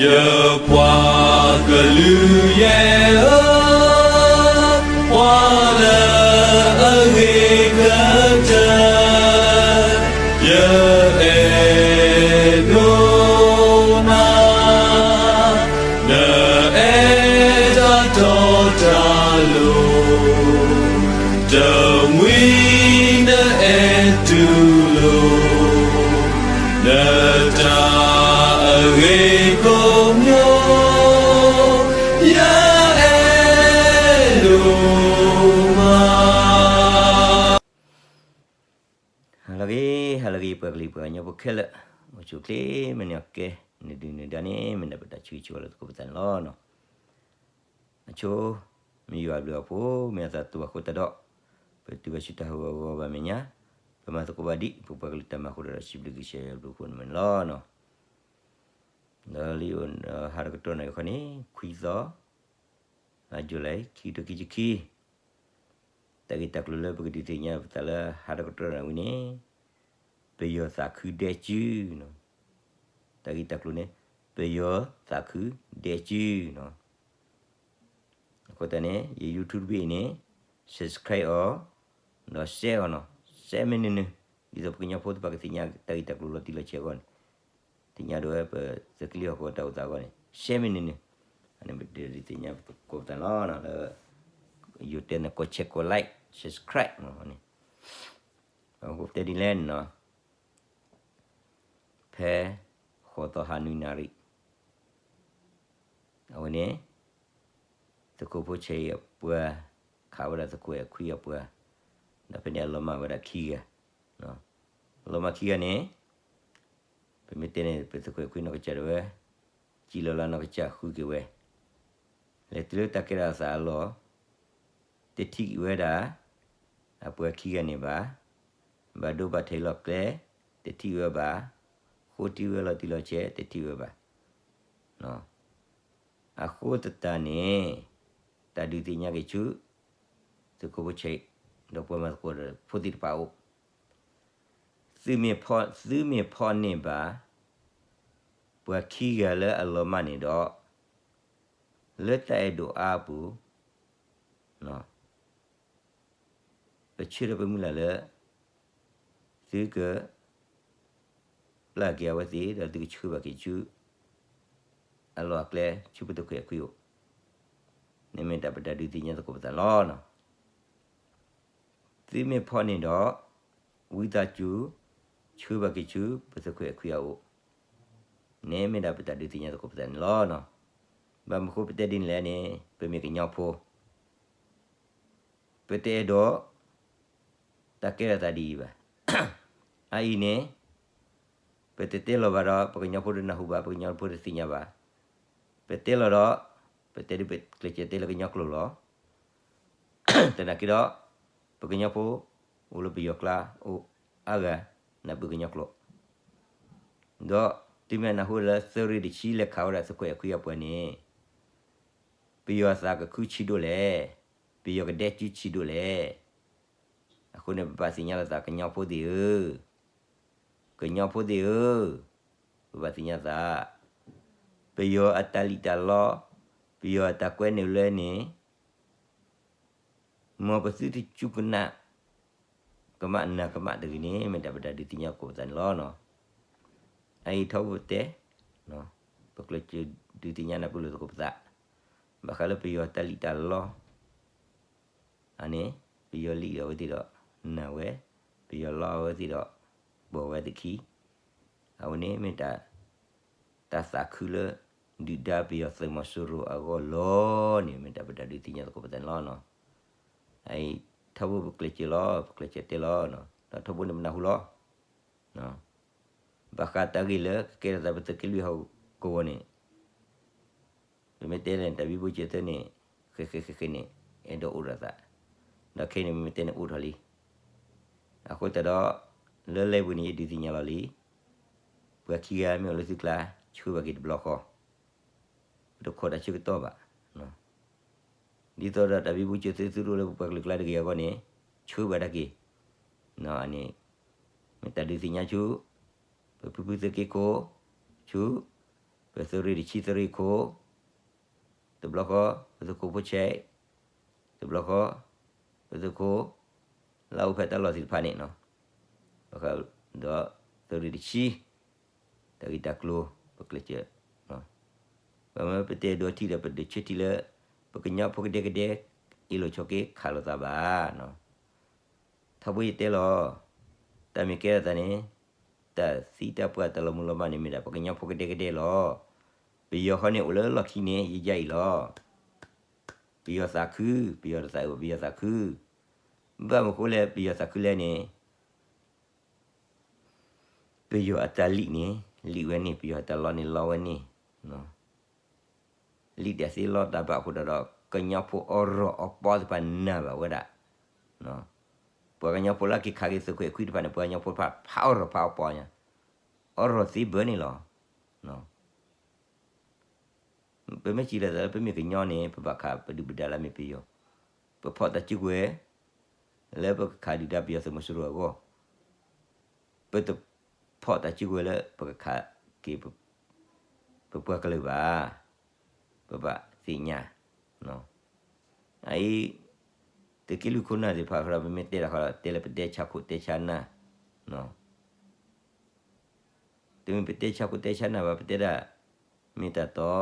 ယပှၤကလုာ်ယဲၢ်ဧၢ, ပှၤလၢအဂ့ၤကတၢၢ်, ယအဲၣ်ဒိးနၤ, နအဲၣ်တၢ်တီတၢ်လိၤ, တမှံၤနအဲၣ်တူၢ်လိာ် နတၢ်အဂ့ၤကိးမံၤ, ယအဲၣ်ဒိးမး. ဟါလၢအဂ့ၤ, ဟါလၢအဂ့ၤ ပှၤကလုာ်ပှၤကညီဖိခဲလၢာ်, အိၣ်ဆူၣ်အိၣ်ချ့ မ့ၢ်န့ၢ်အီၤကဲ နဒုၣ်နဒါန့ၣ် မ့ၢ်ဒၣ်ပတၢ်ဆၢဂ့ၤဆၢဝါလၢသကိးပသးန့ၣ်လီၤ. အဆိ မ့ၢ်ယွၤအဘျုးအဖှိၣ် မ့ၢ်အသးတအိၣ်ဘၣ်အဃိသတးဒီး ပတုၤဘၣ်ဆူတၢ်ဟးဂီၤအဂီၢ်ဘၣ်မဲာ်ညါ, ပမၤသကိးဘၣ်ဒံး ပပှၤကလုာ်တၢ်မၤအဃိဒီး စံးဘျုးကစၢ်ယွၤအဘျုးအဖှိၣ်န့ၣ်လီၤ. ဒီးလံ ဟါတကတီၢ်နံၤအံၤခီန့ၣ် ခွံသီ လါယူၤလံ ခံကထိခံဆံခံ, တၢ်ဂ့ၢ်တၢ်ကျိၤလၢပကဒုးသ့ၣ်ညါပသးလၢဟါတကတီၢ်နံၤအံၤဝံၤန့ၣ် ပယီၤသးခုဒဲကၠူ, တၢ်ဂ့ၢ်တၢ်ကျိၤန့ၣ် ပယီၤသးခုဒဲကၠူနီၤ. အဃိသတးန့ၣ် ယ YouTube တဘ့ၣ်အံၤန့ၣ် subscribe အီၤ ဒီး share အီၤနီၤ, share မ့ၢ်နုၤနုၤ, ဒ်သိးပကညီဖိသ့ၣ်တဖၣ်ကသ့ၣ်ညါတၢ်ဂ့ၢ်တၢ်ကျိၤလီၤတံၢ်လီၤဆဲးအဂီၢ်န့ၣ်, သ့ၣ်ညါဒီးပသးကလံၣ်ဟီၣ်ကဝီၤတၢ်အိၣ်သးအဂီၢ်န့ၣ် share မ့ၢ်နုၤနုၤ, အန့ၣ်ပဒုးသ့ၣ်ညါသကိးပသးလီၤ. လၢယိၤတဲန့ၣ် ကိး share ကိး like subscribe န့ၣ်, အဃိတဲဒ်လဲၣ်န့ၣ်နီၤ, ဖဲ ဃိးသီဟါနွံနၣ်ရံၣ် အဝဲန့ၣ် သုးခိၣ်ဖိဆဲးအံၤအပှၤ ခးဝဲဒၣ်သုးခိၣ်အဲၣ်ခွံအပှၤ, ဒီးဖဲန့ၣ်အလီၤမၢ်ဝဲဒၣ်ခံဂၤ, အလီၤမၢ်ခံဂၤန့ၣ် ပမ့ၢ်တဲန့ၣ် ပသုးခိၣ်အဲၣ်ခွံနီၢ်ကစၢ်ဒၣ်ဝဲ စံၣ်လီၤလၢနီၢ်ကစၢ်ဃုက့ၤဝဲ, လဲၤတုၤလၢတၢ်ကဲထီၣ်အသးအလီၢ် တထံၣ်ဝဲဒၣ် အပှၤခံဂၤန့ၣ်ဘၣ်, ဘၣ်ဒိဘၣ်ထံးလီၢ်ကျဲ တထံၣ်ဝဲဘၣ်, ဃိထံဝဲလီၤတံၢ်လီၤဆဲး တထံၣ်ဝဲဘၣ်. အဃိသတးန့ၣ် တၢ်ဒုးသ့ၣ်ညါက့ၤဆူ သုးခိၣ်ဖိဆဲး ဒီးပှၤမၤသကိးဖိသ့ၣ်တဖၣ်အအိၣ်, သုမ့ၢ်ဖီၣ်န့ၢ်ဘၣ် ပှၤခံဂၤလၢအလီၤမၢ်န့ၣ်ဒီး လၢတၢ်အဲၣ်ဒိးအါအပူၤ ပဆၢထၢၣ်ပမုၢ်လၢ်လၢ သုကပျၢ်က့ၤအဝဲသ့ၣ် ဒီးသုကဆှၢဘၣ်က့ၤဆူ အလီၢ်အကျဲ ဆူပသုးခိၣ်အဲၣ်ခွံအအိၣ်, န့ၣ်မ့ၢ်တၢ်ပတၢ်ဒုးသ့ၣ်ညါသကိးပသးန့ၣ်လီၤ. သုမ့ၢ်ဖီၣ်န့ၢ်ဒီး ဝံသးစူၤ ဆှၢဘၣ်က့ၤဆူ ပသုးခိၣ်အဲၣ်ခွံအအိၣ်, န့ၣ်မ့ၢ်ဒၣ်ပတၢ်ဒုးသ့ၣ်ညါသကိးပသးန့ၣ်လီၤ. ဘၣ်မနုၤဃိပတဲဒ်န့ၣ်လဲၣ်န့ၣ် ပမ့ၢ်ကညီဖိ ပတအဲၣ်ဒိး တၢ်ကဲထီၣ်သးဒ်အံၤဘၣ်. အအံၤန့ၣ် ပတတဲလီၤဘၣ်ဒီး ပကညီဖိတနၢ်ဟူဘၣ်, ပကညီဖိတသ့ၣ်ညါဘၣ်. ပတဲလီၤဒီး ပတဲဒ်ပကျဲးစၢးတဲလၢကညီကျိာ်လီၤ. သနာ်က့ဒီး ပကညီဖိ အိၣ်လၢပယီၤကျါ အိၣ်အါဂၤ နၢ်ပၢၢ်ကညီကျိာ် ဒီးတုၤမ့ၢ်နၢ်ဟူလၢ သုးရ့ၣ်တဆံ လဲၤခးဝဲဒၣ်သုးခိၣ်အဲၣ်ခွံအပှၤန့ၣ် ပယီၤသးကခုဆံးဒိၣ်လဲၣ်, ပယီၤကဒဲကၠူဆံးဒိၣ်လဲၣ်. အဃိန့ၣ် ပဘၣ်သ့ၣ်ညါလိာ်သး ကညီဖိသ့ၣ်ဧၢ, ကညီဖိသ့ၣ်ဧၢ, ပဘၣ်သ့ၣ်ညါသး, ပယီၤအတၢ်လံၣ်တၢ်လီ, ပယီၤအတၢ်ကွဲနုာ်လၢန့ၣ် မ်ပသုတစူၢ်ကနၣ် ကမၣ်နၢ်ကမၣ်တဂ့ၤန့ၣ် မ့ၢ်တၢ်ပတၢ်ဒုးသ့ၣ်ညါသကိးပသးန့ၣ်လီၤ. အအံၤထီဘိပတဲ, ပကျဲးစၢးဒုးသ့ၣ်ညါနၢ်ပၢၢ်လိာ်သကိးပသး, ဘၣ်ဃးလၢပယီၤတၢ်လံၣ်တၢ်လီ အန့ၣ် ပယီၤလံၣ်အဝဲသ့ၣ်ဒီး နၢ်ဝဲ, ပယီၤလီအဝဲသ့ၣ်ဒီး ဘီၣ်ဝဲသ့ၣ်ခံ, အဝဲန့ၣ်မ့ၢ်တၢ် တၢ်သးခုလၢ ဒုၣ်ဒါပယီၤသုးမီၤစိရိၤအဂီၢ်လီၤန့ၣ် မ့ၢ်တၢ်ပတၢ်ဒုးသ့ၣ်ညါသကိးပသးန့ၣ်လီၤ. အအံၤ ထီဘိပကျဲးစၢးလီၤ, ပကျဲးစၢးတဲလီၤ, ဒီးထီဘိန့ၣ်ပနၢ်ဟူလီၤ. ဘၣ်ဃးတၢ်ဂ့ၢ်လၢကကဲထီၣ်သးပသုးက့လွံၢ်ဟီၣ်ကဝီၤန့ၣ် ပမ့ၢ်တဲလၢ တၢ်ဘံဘူဆဲးသၢန့ၣ် ဃဲးဃဲးဃဲးဃဲးန့ၣ် အဲၣ်ဒိးအိၣ်ဒီးသး, ဒီးခဲအံၤန့ၣ် မ့မ့ၢ်တဲန့ၣ်အိၣ်ထီၣ်လံ. အဃိသတးဒီး လၢလၢပှဲၤန့ၣ် ယဒုးသ့ၣ်ညါလီၤလံ. ပှၤခံဂၤမ့ၢ်အိၣ်လၢသုကျါ ဆှၢဘၣ်က့ၤတဘျီဃီ, ပတခိးတၢ်ဆၢကတီၢ်ဘၣ်. ဒ်သိးဒီးတၢ်ဘံဘူဆဲးသၢသုတအိၣ်လၢပပှၤကလုာ်ကျါတဂ့ၤအဂီၢ်န့ၣ် ဆှၢဘၣ်တၢ်က့ၤ, အန့ၣ် မ့ၢ်တၢ်ဒုးသ့ၣ်ညါဆူ ပဖုဖုသုးက့ခိၣ်, ဆူ ပသုးရ့ၣ်တဆံသုးရ့ၣ်ခိၣ်, တဘျီဃီ ပသုးခိၣ်ဖိဆဲး, တဘျီဃီ ပသုးခိၣ် လၢအအိၣ်ဖဲတၢ်လီၢ်သ့ၣ်တဖၣ်န့ၣ်နီၤ, ဒီးသုးရ့ၣ်တဆံ တၢ်ဂ့ၢ်တၢ်ကျိၤ ပကျဲးစၢး, ပမ့ၢ်ပတဲဒိးထံၣ်ဒီး ပဒုးဆၢထံၣ်လၢ ပကညီဖိကဒဲကဒဲ အ့ၣ်လိာ်ဆိးက့ခးလိာ်သးဘၣ်. ထီဘိယတဲလီၤ, တၢ်မ့ၢ်ကဲထီၣ်သးန့ၣ် တၢ်သံတၢ်ပှၢ်တၢ်လီၤမုၢ်လီၤမၢ်န့ၣ် မ့ၢ်ဒၣ်ပကညီဖိကဒဲကဒဲလီၤ. ပယီၤဃီန့ၣ်အိၣ်လၢလီၢ်ခံန့ၣ် ယဲယါအံၤလီၤ. ပယီၤသးခု, ပယီၤတသးအုး ပယီၤသးခု, ဘၣ်မနုၤဃိလဲၣ် ပယီၤသးခုလဲၣ်န့ၣ် ပယီၤအတၢ်လံၣ်န့ၣ် လံၣ်ဝဲန့ၣ်, ပယီၤအတၢ်လီန့ၣ် လီဝဲန့ၣ်, လံၣ်တၢ်သ့လီတၢ်ဘၣ်အဃိဒီး ကညီဖိအီၣ်ရီၣ်အီၣ်ပီသ့ၣ်တဖၣ်နာ်ဘၣ်ဝဲဒၣ်. ပှၤကညီဖိလၢက့ၤခးက့ၤသုးခိၣ်အဲၣ်ခွံတဖၣ်န့ၣ် ပှၤကညီဖိတဖၣ်ဖးအီၣ်ရီၣ်ဖးအီၣ်ပီညါ, အီၣ်ရီၣ်သ့ဘၢန့ၣ်လီၤ. ပမ့ၢ်စံးလီၤသးလၢပမ့ၢ်ကညီန့ၣ် ပဘၣ်ခးပဒုၣ်ပဒါလၢအမ့ၢ်ပယီၤ, ပဖီၣ်တၢ်စုကဝဲၤ လၢပကခးဒုၣ်ဒါပယီၤသုးမီၤစိရိၤအဂီၢ်, ပတဖီၣ်တၢ်စုကဝဲၤလၢပကခးက့ၤ ပပှၤကလုာ်ဘၣ်, ပဘၣ်သ့ၣ်ညါ, အအံၤ သုးက့လွံၢ်ခိၣ်နၢ်သ့ၣ်တဖၣ်ဃီဒီး ပမ့ၢ်တဲတၢ်ဃီဒီး တဲလၢပတဲဆါခိၣ်တဲဆါနၢ် တမ့ၢ်ပတဲဆါခိၣ်တဲဆါနၢ်ဘၣ်, ပတဲဒၣ် မ့ၢ်တၢ်တီ,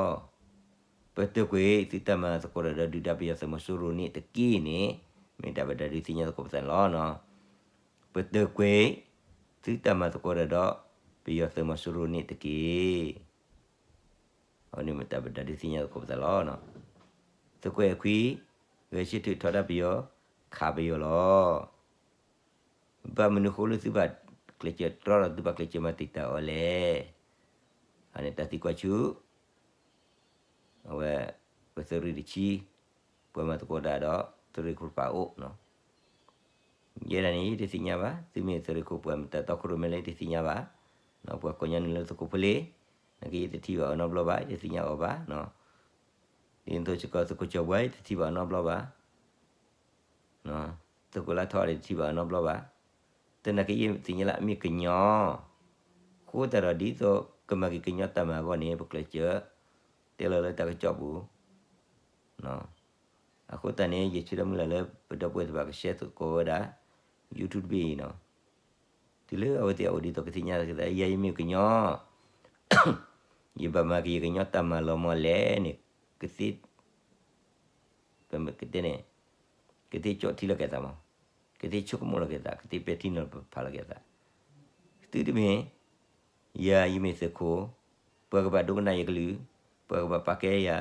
ပတၢၤကွံာ်သုတၢ်မၤသကိးတၢ်ဒီးဒုၣ်ဒါပယီၤသုးမီၤစိရိၤန့ၣ်တက့ၢ်န့ၣ် မ့ၢ်တၢ်ဘၣ်တၢ်ဒုးသ့ၣ်ညါသကိးပသးန့ၣ်လီၤ. ပတၢၤကွံာ်သုတၢ်မၤသကိးတၢ်ဒီး ပယီၤသုးမီၤစိရိၤန့ၣ်တက့ၢ်. အဝဲန့ၣ်မ့ၢ်တၢ်ဘၣ်တၢ်ဒုးသ့ၣ်ညါသကိးပသးလီၤ. သုးခိၣ်အဲၣ်ခွံ ဂဲၤဆၢထၢၣ်ထီဒါပယီၤ, ခးပယီၤလီၤ. ဘၣ်မနုၤဃိလၢသုဘၣ်ကျဲးစၢးတြီဒီးသုဘၣ်ကျဲးစၢးမၤတံာ်တာ်အီၤလဲၣ်. အန့ၣ်တၢ်သံကွၢ်ဆူ အဝဲ ပသုးရ့ၣ်တဆံ ပှၤမၤသကိးတၢ်ဒီး သုးရ့ၣ်ခိၣ်တဖၣ်အအိၣ် ယဲဒၣ်န့ၣ် ယတသ့ၣ်ညါဘၣ်, သုမ့ၢ်သုးရ့ၣ်ခိၣ်ပှၤမတၤတီခိၣ်ရိၣ်မဲလဲၣ် ယတသ့ၣ်ညါဘၣ်, ပှၤကိးညီနုၢ်လၢသုးခိၣ်ဖိလ့, နာ်က့ယတထံၣ်ဘၣ်အီၤနီတဘျီဘၣ်, ယတသ့ၣ်ညါအီၤဘၣ်, ဒ်သိးစ့ၢ်ကီးသုးခိၣ်ကၠီၤဘှါ ယတထံၣ်ဘၣ်အီၤနီတဘျီဘၣ်, သုးခိၣ်လါထီဒီး ယတထံၣ်ဘၣ်အီၤနီတဘျီဘၣ်, သနာ်က့ယသ့ၣ်ညါလၢအမ့ၢ်ကညီ, အဃိသတးဒီးဒ်သိးကမၤက့ၤကညီတၢ်မၤအဂီၢ်န့ၣ် ပကျဲးစၢး တဲလီၤလၢတၢ်ကစီၣ်ပူၤ အဃိသတးန့ၣ် ယဆၢထၢၣ်မုၢ်လၢ်လၢပဒီပုၢ်ဝဲၢ်သ့ၣ်တဖၣ်က share သကိးဝဲဒၣ် YouTube တဘ့ၣ်အံၤနီၤ, တုၤလၢအဝဲသ့ၣ်အအိၣ်ဒ်သိးကသ့ၣ်ညါကသး ယၤယမ့ၢ်ကညီ, ယဘၣ်မၤက့ၤယကညီတၢ်မၤလီၤမီၢ်လဲၣ်န့ၣ်, ကသ့ ပမ့ၢ်ကတဲန့ၣ်, ကသ့ကၠီၣ်ထံလီၤက့ၤသးမး, ကသ့ဆိကမိၣ်လီၤက့ၤသး, ကသ့ပဲာ်ထံနီၤဖးလီၤက့ၤသး, သုတမ့ၢ် ယၤယမ့ၢ်သုးခိၣ်, ပှၤကဘၣ်ဒိကနၣ်ယကလုၢ်, ပှၤကဘၣ်ပာ်ကဲယၤ,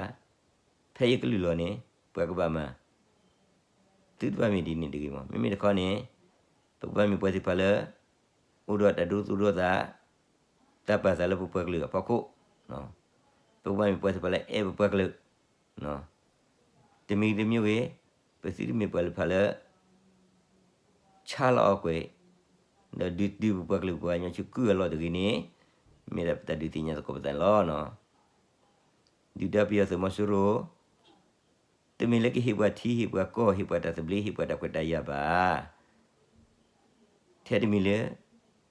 ဖဲယကလုၢ်လီၤန့ၣ် ပှၤကဘၣ်မၤ, သုတဘၣ်မ့ၢ်ဒ်န့ၣ်တဂ့ၤမး, မ့မ့ၢ်တခီန့ၣ် ပကဘၣ်မ့ၢ်ပှၤသ့ၣ်တဖၣ်လၢ အိၣ်ဒီးတၢ်ဒိသူၣ်ဒိသး, တၢ်ပာ်သးလၢပပှၤကလုာ်အဖီခိၣ်, ပကဘၣ်မ့ၢ်ပှၤသ့ၣ်တဖၣ်လၢအဲၣ်ပပှၤကလုာ်, တမံၤတမံၤဂ့ၤ, ပသုတမ့ၢ်ပှၤသ့ၣ်တဖၣ်လၢ ဆါလီၤအီၣ်ကွဲး, ဒီးဒုးတုၤပပှၤကလုာ်ပှၤကညီဆူကုၢ်အလီၢ်တဂ့ၤန့ၣ်, မ့ၢ်ဒၣ်ပတၢ်ဒုးသ့ၣ်ညါသကိးပသးန့ၣ်လီၤ. ဒုၣ်ဒါပယီၤသုးမီၤစိရိၤ, တမ့ၢ်လၢကဟ့ၣ်ပှၤထံ ဟ့ၣ်ပှၤကီၢ် ဟ့ၣ်ပှၤတၢ်သဘျ့ ဟ့ၣ်ပှၤတၢ်ခွဲးတၢ်ယာ်ဘၣ်. ထဲတမံၤလၢ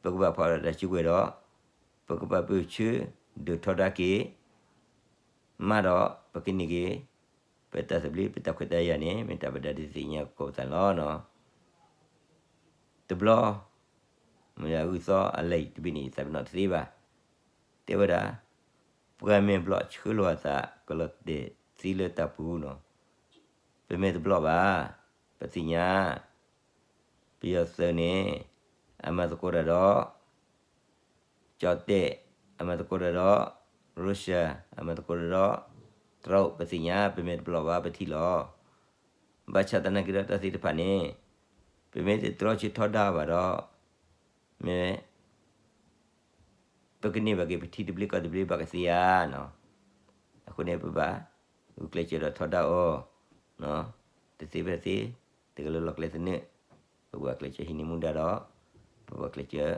ပကဘၣ်ဖီၣ်ဒီးတၢ်စုကဝဲၤဒီး ပကဘၣ်ပၢၢ်ဆၢ ဒုးထီဒါက့ၤ မးဒီး ပကန့ၢ်က့ၤ ပတၢ်သဘျ့ ပတၢ်ခွဲးတၢ်ယာ်န့ၣ် မ့ၢ်တၢ်ဘၣ်တၢ်ဒုးသ့ၣ်ညါသကိးပသးန့ၣ်လီၤ. တဘျီ မ့ၢ်အဂုၢ်သီအလံာ်တဘ့ၣ်န့ၣ် ယသးပ့ၤနီၣ်တသ့ဘၣ်. တဲဝဲဒၣ် ပှၤမဲာ်ဘျီၣ်ဆှၢလီၤအသး ကလီၤတဲာ်သံလၢတၢ်ပူၤနီၤ. ပမဲာ်တဘျီၣ်ဘၣ်, ပသ့ၣ်ညါ ပယီၤသုးန့ၣ် အမၤသကိးတၢ်ဒီး ကၠီၣ်တဲၣ်, အမၤသကိးတၢ်ဒီး ရၢၡၢၣ်, အမၤသကိးတၢ်ဒီး တရူး, ပသ့ၣ်ညါ ပမဲာ်တဘျီၣ်ဘၣ် ပထံၣ်လီၤ. ဘၣ်ဆၣ်သနာ်က့ဒီးတၢ်သ့ၣ်တဖၣ်န့ၣ် ပမ့ၢ်တတြီဆၢထီဒါဘၣ်ဒီး မ့ၢ် ပကန့ၢ်ဘၣ်က့ၤပထံသဘျ့ကီၢ်သဘျ့ဘၣ်ကသ့ဧါ. အဃိန့ၣ် ပဘၣ်ဂုာ်ကျဲးစၢးဒီးထီဒါအီၤ တသ့ဖဲသ့, တဂၤလၢလီၢ်ကျဲသနၢၣ်, ပဘၣ်ကျဲးစၢးဟံးန့ၢ်မူဒါဒီး ပဘၣ်ကျဲး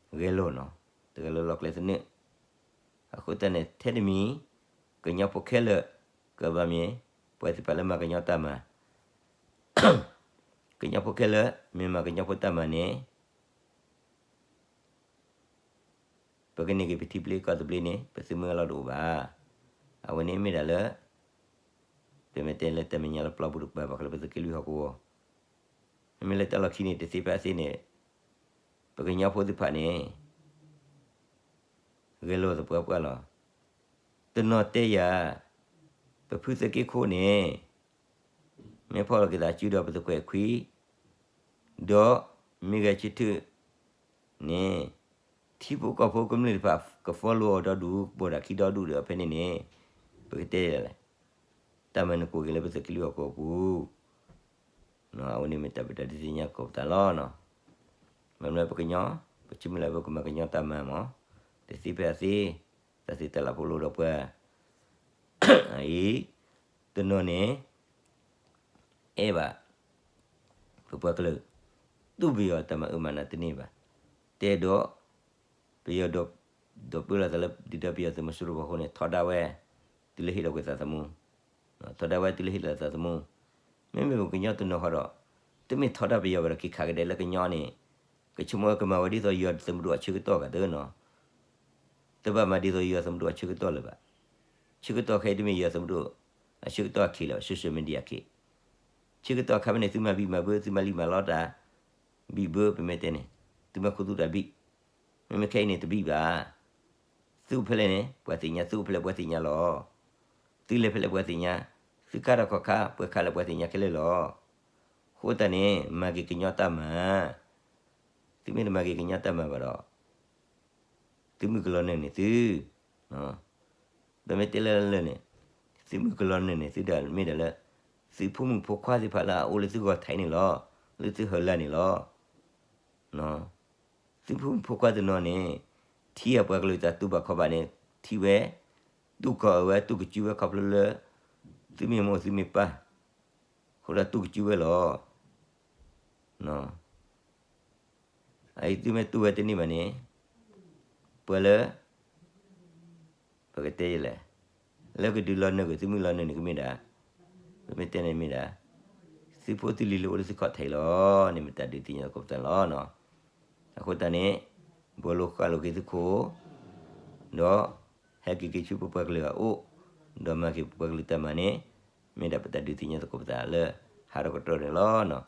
စၢး ဂဲၤလိာ်နီၤ, တဂၤလၢလီၢ်ကျဲသနၢၣ်. အဃိသတးန့ၣ် ထဲတမံၤ ကညီဖိခဲလၢာ် ကဘၣ်မ့ၢ် ပှၤသ့ၣ်တဖၣ်လၢမၤကညီတၢ်မၤ, ကညီဖိခဲလၢာ် မ့ၢ်မၤကညီဖိတၢ်မၤန့ၣ် ပ ပကန့ၢ်က့ၤပထံပလ့ၤကီၢ်သဘျ့န့ၣ် ပသုးမုၢ်အလီၢ်တအိၣ်ဘၣ်. အဝဲန့ၣ်မ့ၢ်ဒၣ်လၢ ပမ့ၢ်တဲလၢတၢ်မဲာ်ညါလၢပျီပူၤတကပၤ ဘၣ်ဃးလၢပသုးက့လွံၢ်ဟီၣ်ကဝီၤ, မ့မ့ၢ်လၢတၢ်လီၢ်ခံန့ၣ် တသ့ဖဲအသ့န့ၣ် ပကညီဖိသ့ၣ်တဖၣ်န့ၣ် ဂဲၤလိာ်သပှၢ်ပှၢ်လီၤ. တနီၤတဲယၤ ပဖုသုးက့ခိၣ်န့ၣ် မ့ၢ်ဖီၣ်လီၤက့ၤသးစုဒီးပသကွဲးခွံ ဒီးမ့ၢ်ဂဲၤဆၢထၢၣ်န့ၣ် ထံဖိကီၢ်ဖိကမျၢၢ်တဖၣ် က follow အီၤဒီဒူၣ် ကပိာ်တၢ်ခံဒီဒူၣ်ဒီး ဖဲန့ၣ်န့ၣ် ပကတဲလဲၣ် တၢ်မၤနၢၤကိးက့ၤလၢပသုးက့လွံၢ်ဟီၣ်ကဝီၤပူၤ အဝဲန့ၣ်မ့ၢ်တၢ်ပတၢ်ဒုးသ့ၣ်ညါသကိးပသးလီၤ. မ့မ့ၢ်ပကညီ ပဆိကမိၣ်လၢပကမၤကညီတၢ်မၤမး တသ့ဖဲအသ့ တၢ်သ့တၢ်လၢ်ဖိလိဒီးပှၤ အံၤ တနီၤန့ၣ် အဲၣ်ဘၣ် ပပှၤကလုာ် တူၢ်ပယီၤတၢ်မၤအၢမၤနးတန့ၢ်ဘၣ်. တဲဒီး ပယီၤဒီး ဒီးပၢလီၤသးလၢ ဒုၣ်ဒါပယီၤသုးမီၤစိရိၤဖီခိၣ်န့ၣ် ထီဒါဝဲ တုၤလၢဟ့ၣ်လီၤကွံာ်သးသမူ ထီဒါဝဲတုၤလၢဟ့ၣ်လီၤသးသမူ. မ့မ့ၢ်ပကညီတနီၤဃီဒီး တမ့ၢ်ထီဒါပယီၤဘၣ်ဒီး က့ၤခးကဒါလၢကညီန့ၣ် ကဆိကမိၣ်ကမၤဝဲဒ်သိးယွၤသုးမုၢ်ဒိၣ်အဆၢကတီၢ်ဂၤသ့နီၤ. တဘၣ်မၤဒ်သိးယွၤသုးမုၢ်ဒိၣ်အဆၢကတီၢ်လၢၤဘၣ်. ဆၢကတီၢ်ခဲအံၤတမ့ၢ်ယွၤသုးမုၢ်ဒိၣ် အဆၢကတီၢ်အခါလၢၤဘၣ် social media အခါ. ဆၢကတီၢ်အခါဖဲန့ၣ် သုမၤဘံၣ်မၤဘၢ သုမၤလံၣ်မၤလီတၢ် ဘံၣ်ဘၢ ပမ့ၢ်တဲန့ၣ် သုမၤခူသူၣ်တၢ်ဘံၣ်. မ့မ့ၢ်ခဲအံၤန့ၣ်တဘံၣ်ဘၣ်. သုအိၣ်ဖဲလဲၣ်န့ၣ် ပှၤသ့ၣ်ညါ, သုအိၣ်ဖဲလဲၣ်ပှၤသ့ၣ်ညါလီၤ. သုလဲၤဖဲလဲၣ်ပှၤသ့ၣ်ညါ, သုကါထီၣ်ခီၣ်ခါ ပှၤခးလၢပှၤသ့ၣ်ညါခဲလၢာ်လီၤ. အဃိသတးန့ၣ် မၤက့ၤကညီတၢ်မၤ, သုမ့ၢ်တမၤက့ၤကညီတၢ်မၤဘၣ်ဒီး သုမုၢ်ကလီၤနုာ်န့ၢ်သု, ပမ့ၢ်တဲလၢလၢ်န့ၣ် သုမုၢ်ကလီၤနုာ်န့ၢ်သုဒီးမ့ၢ်ဒၣ်လၢ သုဖိမုၣ်ဖိခွါသ့ၣ်တဖၣ်လၢအအိၣ်လၢသုဂီၢ်ထံးန့ၣ်လီၤ, လၢသုဟၢလၢ်န့ၣ်လီၤ. သုဖိမုၣ်ဖိခွါတနီၤန့ၣ် ထံၣ်အပှၤကလုာ်တၢ်တူၢ်ဘၣ်ခီၣ်ဘၣ်န့ၣ် ထံၣ်ဝဲ, တူၢ်ကီၢ်အၢဝဲ တူၢ်ကစုဝဲခီဖျိလၢ သုမ့ၢ်မိၢ်သုမ့ၢ်ပၢ်, အဃိဒီးတူၢ်ကစုဝဲလီၤ. အအံၤသုမ့ၢ်တူၢ်ဝဲတန့ၢ်ဘၣ်န့ၣ် ပှၤလၢ ပကတဲယလဲၣ်, လၢကဒုးလီၤနုာ်ကွံာ်သုမုၢ်လီၤနုာ်န့ၣ်ကမ့ၢ်ဒၣ်, ပမ့ၢ်တဲန့ၣ်မ့ၢ်ဒၣ်, သုဖိသုလံၤလၢအိၣ်လၢသုခီၣ်ထံးလီၤန့ၣ် မ့ၢ်တၢ်ဒုးသ့ၣ်ညါသကိးပသးန့ၣ်လီၤ. အဃိသတးန့ၣ် ဘှီလိာ်ဃၣ်လိာ်က့ၤသုခိၣ်, ဒီးဟဲက့ၤက့ၤဆူပပှၤကလုာ်အအိၣ်, ဒီးမၤက့ၤပပှၤကလုာ်တၢ်မၤန့ၣ် မ့ၢ်ဒၣ်ပတၢ်ဒုးသ့ၣ်ညါသကိးပသးလၢ ဟးထီၣ်ကတြီန့ၣ်လီၤ.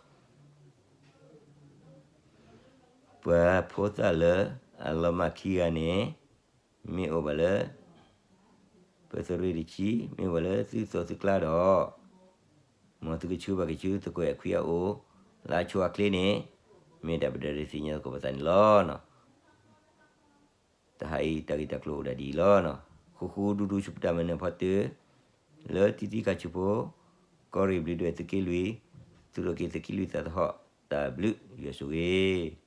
ပှၤဖိသၣ်လၢအလီၤမၢ်ခံဂၤန့ၣ် မ့ၢ်အိၣ်ဘၣ်လၢ ပသုးရ့ၣ်တဆံ မ့ၢ်အိၣ်ဘၣ်လၢသုးသိးသုကျါဒီး မ်သုကဆှၢဘၣ်က့ၤဆူသုးကွဲးအခွံအအိၣ် လၢအဆိအချ့န့ၣ် မ့ၢ်ဒၣ်ပတၢ်ဒုးသ့ၣ်ညါသကိးပသးန့ၣ်လီၤ. တဟါအံၤတၢ်ဂ့ၢ်တၢ်ကျိၤအိၣ်ဒၣ်ဒ်အံၤလီၤ. ဃူဃူဒူဒူဆူပတၢ်မၤနၢၤဖီတၢၢ် လၢတံၤသံခါဆူၣ်ဖိ ကီၢ်ရ့ၣ်ဘျုးဒွဲၣ်သုးက့လွံၢ် သုးရိၣ်က့ၤသုးက့လွံၢ်သးသဟီၣ် တၢ်ဘျုးယွၤဆိၣ်ဂ့ၤ